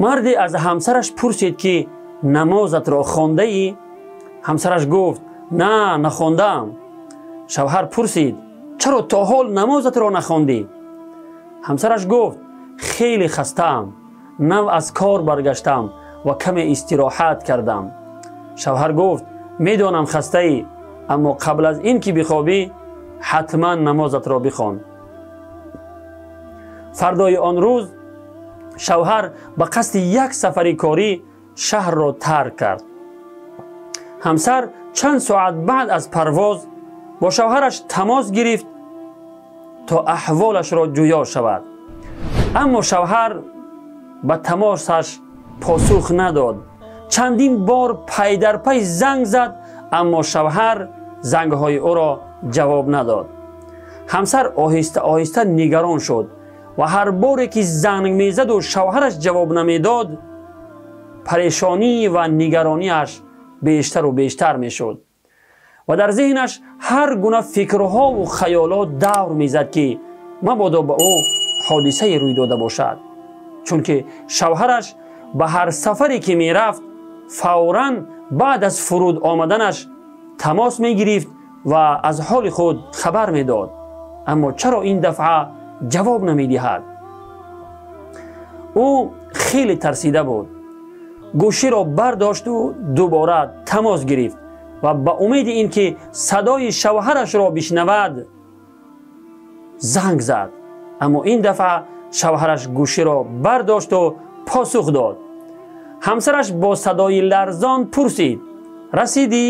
Марде аз ҳамсараш пурсид, ки намозатро хондаӣ? Ҳамсараш гуфт: на, нахондаам. Шавҳар пурсид: чаро то ҳол намозатро нахондӣ? Ҳамсараш гуфт: хеле хастаам, нав аз кор баргаштам ва каме истироҳат кардам. Шавҳар гуфт: медонам хастаӣ, аммо қабл аз ин ки бихобӣ, ҳатман намозатро бихон. Фардои он рӯз шавҳар ба қасди як сафари корӣ шаҳрро тарк кард. Ҳамсар чанд соат баъд аз парвоз бо шавҳараш тамос гирифт то аҳволашро ҷӯё шавад. Аммо шавҳар ба тамосаш посух надод. Чандин бор пай дар пай занг зад, аммо шавҳар зангҳои ӯро ҷавоб надод. Ҳамсар оҳиста оҳиста нигарон шуд ва ҳар боре ки занг мезаду шавҳараш ҷавоб намедод, парешонӣ ва нигаронияш бештару бештар мешуд ва дар зеҳнаш ҳар гуна фикрҳову хаёлот давр мезад, ки мабодо ба ӯ ҳодисае рӯй дода бошад, чунки шавҳараш ба ҳар сафаре ки мерафт, фавран баъд аз фуруд омаданаш тамос мегирифт ва аз ҳоли худ хабар медод. Аммо чаро ин дафъа ҷавоб намедиҳад? Ӯ хеле тарсида буд. Гӯширо бардошту дубора тамос гирифт ва ба умеди ин ки садои шавҳарашро бишнавад, занг зад. Аммо ин дафъа шавҳараш гӯширо бардошту посух дод. Ҳамсараш бо садои ларзон пурсид: расидӣ?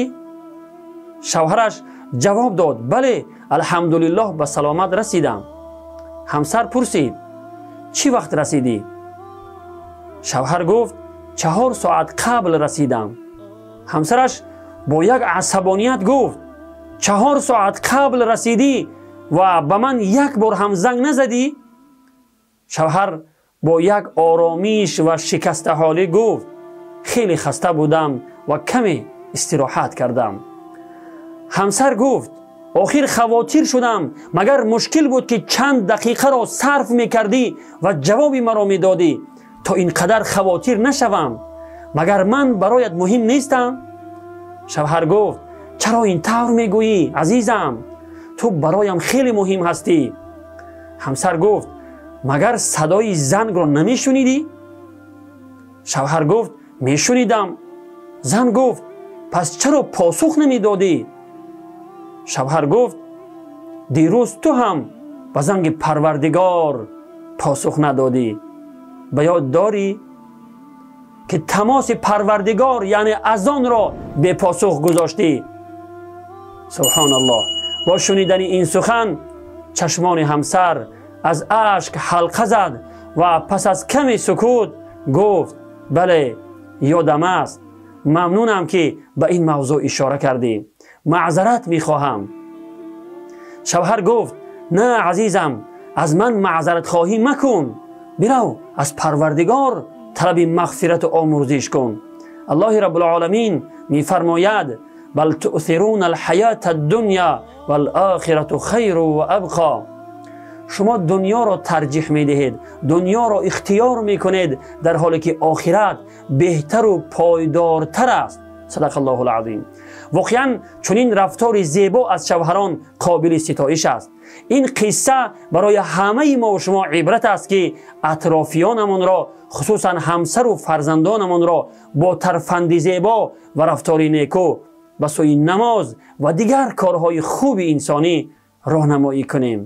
Шавҳараш ҷавоб дод: бале, алҳамдулиллоҳ, ба саломат расидам. Ҳамсар пурсид: чӣ вақт расидӣ? Шавҳар гуфт: 4 соат қабл расидам. Ҳамсараш бо як асабоният гуфт: 4 соат қабл расидӣ ва ба ман як бор ҳам занг назадӣ? Шавҳар бо як оромиш ва шикастаҳолӣ гуфт: хеле хаста будам ва каме истироҳат кардам. Ҳамсар гуфт: охир хавотир шудам, магар мушкил буд ки чанд дақиқаро сарф мекардӣ ва ҷавоби маро медодӣ то ин қадар хавотир нашавам? Магар ман бароят муҳим нестам? Шавҳар гуфт: чаро ин тавр мегӯӣ, азизам? Ту бароям хеле муҳим ҳастӣ. Ҳамсар гуфт: магар садои зангро намешунидӣ? Шавҳар гуфт: мешунидам. Зан гуфт: пас чаро посух намедодӣ? Шавҳар гуфт: дирӯз ту ҳам ба занги Парвардигор посух надодӣ. Ба ёд дорӣ ки тамоси Парвардигор, яъне азонро бепосух гузоштӣ? Субҳоналлоҳ. Бо шунидани ин сухан чашмони ҳамсар аз ашк ҳалқа зад ва пас аз каме сукут гуфт: бале, ёдам аст. Мамнунам ки ба ин мавзӯъ ишора кардӣ. Маъзарат мехоҳам. Шавҳар гуфт: на, азизам, аз ман маъзаратхоҳӣ макун. Бирав аз Парвардигор талаби мағфирату омӯрзиш кун. Аллоҳи Раббулъоламин мефармояд: бал туъсируна алҳаята аддунья валохирату хайру ва абқо. Шумо дунёро тарҷиҳ медиҳед, дунёро ихтиёр мекунед, дар ҳоле ки охират беҳтару пойдортар аст. Садақаллоҳул азим. Воқеан чунин рафтори зебо аз шавҳарон қобили ситоиш аст. Ин қисса барои ҳамаи мо ва шумо ибрат аст, ки атрофиёнамонро, хусусан ҳамсару фарзандонамонро бо тарфанди зебо ва рафтори некӯ ба сӯи намоз ва дигар корҳои хуби инсонӣ роҳнамоӣ кунем.